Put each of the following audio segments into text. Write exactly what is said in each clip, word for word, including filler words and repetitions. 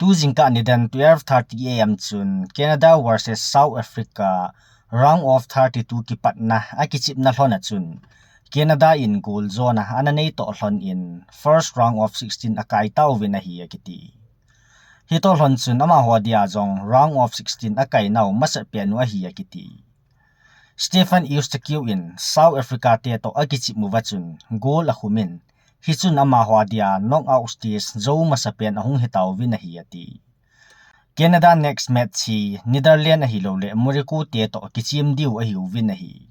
Tujingkah nidan twelve thirty A M chun Canada versus South Africa round of thirty-two kipatna akichepna lhon a chun Canada in goal jona ana neitoh lhon in first round of sixteen akai tauvin ahi akiti. Hitoh lhon chun amaho dia jong round of sixteen akai nau masapen u ahi akiti. Stephen Eustachio in South Africa te toh akichep uva chun goal akhum in, hichun amaho dia knockout stage jou masapen ahung hitauvin ahi ati. Canada next match hi Netherlands ahilouleh Morocco te toh kichem diu ahiuvin ahi.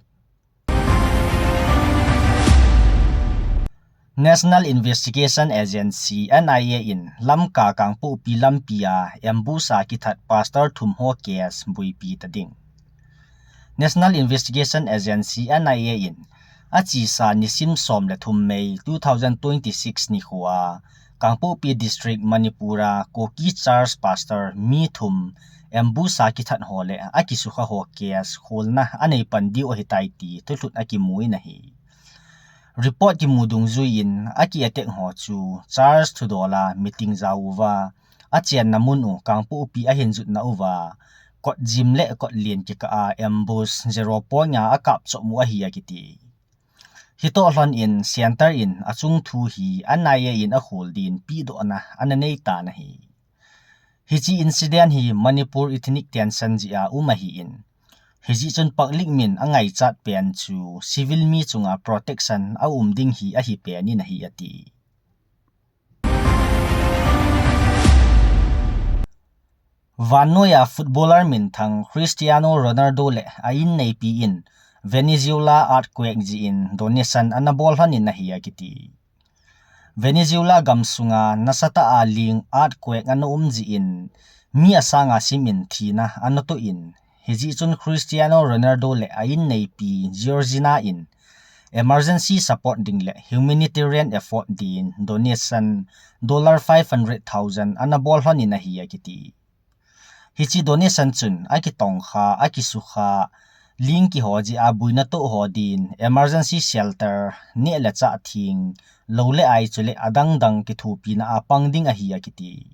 National Investigation Agency, N I A in Lamka Kangpokpi lampi a ambush a kithat pastor thum ho case buipi ta ding. National Investigation Agency, N I A in achesa nisim som le thum May two thousand twenty-six nikho a Kangpokpi District, Manipur a Kuki Church Pastor mi thum ambush a kithat ho le akisukha ho case kholna anei pan diu ahitai ti thulhut akimu in ahi. Report kimu dungjui in aki attack ho chu church thudol a meeting jao uva, achenna mun u Kangpokpi ahin jutna uva, kotjim le kotlen kikah a ambush zero point a akap chom u ahi akiti. Hitoh lhon in center in achung thu hi N I A in akhol din pehdohna ana nei tan ahi. Hiche incident hi Manipur ethnic tension jeh a um ahin, hijeh chun public min angaichat pen chu civil mi chunga protection aum ding hi ahi pen in ahi ati. Vannoiya footballer minthang Cristiano Ronaldo le a-in neipi in Venezuela earthquake jeh in donation ana bol lhon in ahi akiti. Venezuela gamsunga nasatah a ling earthquake ana um jeh in mi asanga sim in thina ana toh in, hijeh chun Cristiano Ronaldo le a-in neipi Georgina in emergency support ding le humanitarian effort din donation dollar five hundred thousand ana bol lhon in ahi akiti. Hiche donation chun akitongkha, akisukha, ling kiho jeh a boina toh ho din emergency shelter, neh le chah theng, lou le ai chule adang dang kithopina a pang ding ahi akiti.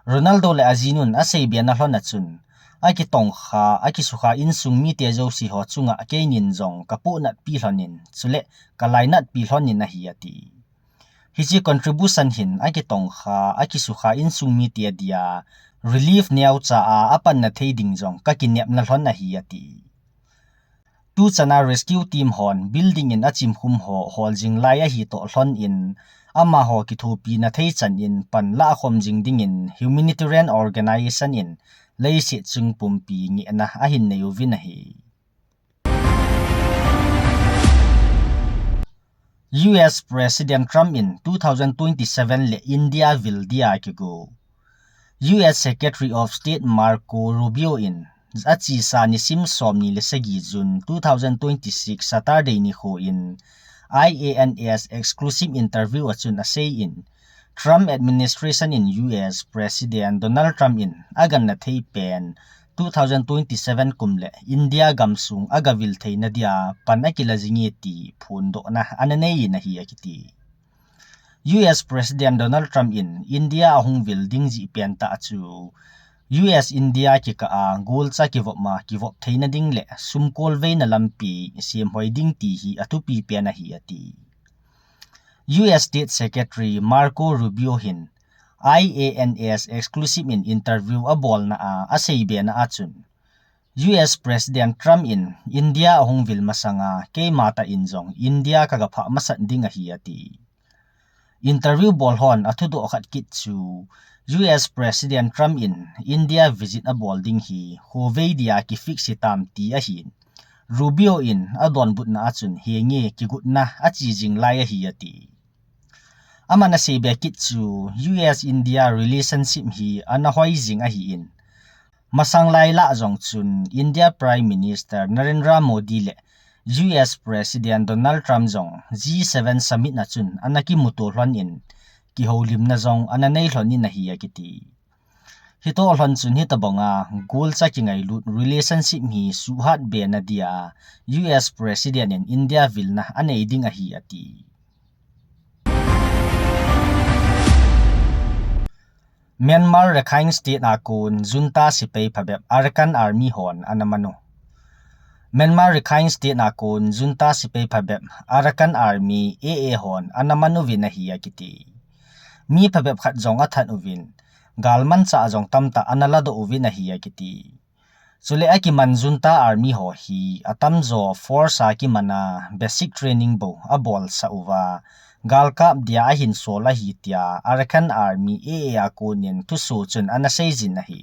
Ronaldo le ajinun aseibe na lhon a chun, akitongkha, akisukha insung mite jouse ho chunga keinin jong kapohnatpi lhon in, chule kalainatpi lhon in ahi ati. Hiche contribution hin akitongkha, akisukha insung mite dia relief neocha a apanna thei ding jong kakinepna lhon ahi ati. Tuchana rescue team hon building in achimkhum ho hol jing lai ahitoh lhon in, amaho kithopina thei chan in pan lahkhom jing dingin humanitarian organization in leiset chung pumpi ngehna ahin nei uvin ahi. U S President Trump in two thousand twenty-seven le India vil dia kigo. U S Secretary of State Marco Rubio in achesa nisim somni le sagi June two thousand twenty-six Saturday nikho in I A N S exclusive interview a chun asei in, Trump administration in U S President Donald Trump in aganna thei pen two thousand twenty-seven kum le India gamsung agavil theina dia pan akila jinge ti phondohna ana nei in ahi akiti. U S President Donald Trump in India ahung vil ding jeh pen tah chu U S India kikah a golcha kivop ma kivop theina ding le sumkolveina lampi semhoi ding ti hi athupi pen ahi ati. U S State Secretary Marco Rubio hin I A N S exclusive in interview abolna a, aseibe na a chun, U S President Trump in India ahung vil masanga keima tah in jong India kagaphah masat ding ahi ati. Interview bol hon athudoh khat kit chu U S President Trump in India visit abol ding hi khovei dia kifix hitam ti ahin, Rubio in adonbutna a chun henge kigotna ache jing lai ahi ati. Aman aseibe kit chu U S India relationship hi ana hoi jing ahin, masang lai lah jong chun India Prime Minister Narendra Modi le U S President Donald Trump jong G seven summit na chun ana kimuto lhon in, kihoulimna jong ana nei lhon in ahi akiti. Hitoh lhon chun hitabanga golcha kingailut relationship hi suhhat be na dia U S President in India vilna anei ding ahi ati. Myanmar Rakhine State a kon junta sepai phabep Arakan Army hon ana man u. Myanmar Rakhine State a kon junta sepai phabep Arakan Army, A A hon ana man uvin ahi akiti. Mi phabep khat jong athat uvin, galmanchah jong tamtah ana ladoh uvin ahi akiti. Chule akiman junta army ho hi atamjo force a kiman a basic training bou abolsah uva, galkap dia ahin sol ahi tia Arakan Army, A A a konin thusoh chun ana seijin ahi.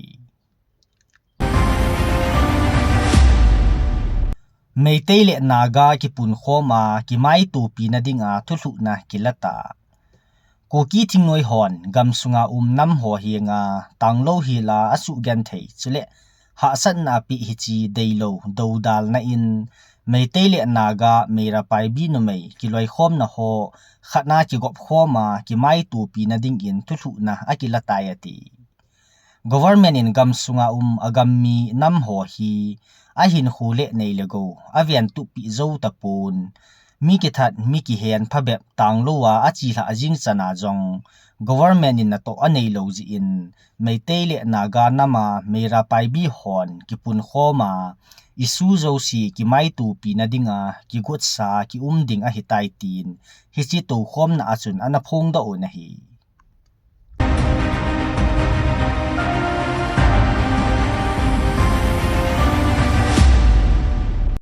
Meitei le Naga kipunkhom a kimaitopina dinga thulhuhna kilat a, Kuki thingnoi hon gamsunga um nam ho henga tanglou hila asuhgenthei chule hahsatna apeh hiche deilou doudalna in Meitei le Naga, Meira Paibi numei kiloikhomna ho khatna kigopkhom a kimaitopina dingin thulhuhna akilatai ati. Government in gamsunga um agam mi nam ho hi ahinkho le nei le gou aventuppeh jou tapon, mi kithat mi kihen phabep tanglou a achelhah jing chana jong government in natoh aneilou jeh in Meitei le Naga nam a Meira Paibi hon kipunkhom a issue jouse kimaitopina dinga kigotsa kium ding ahitai tin hiche toukhomna a chun ana phongdoh un ahi.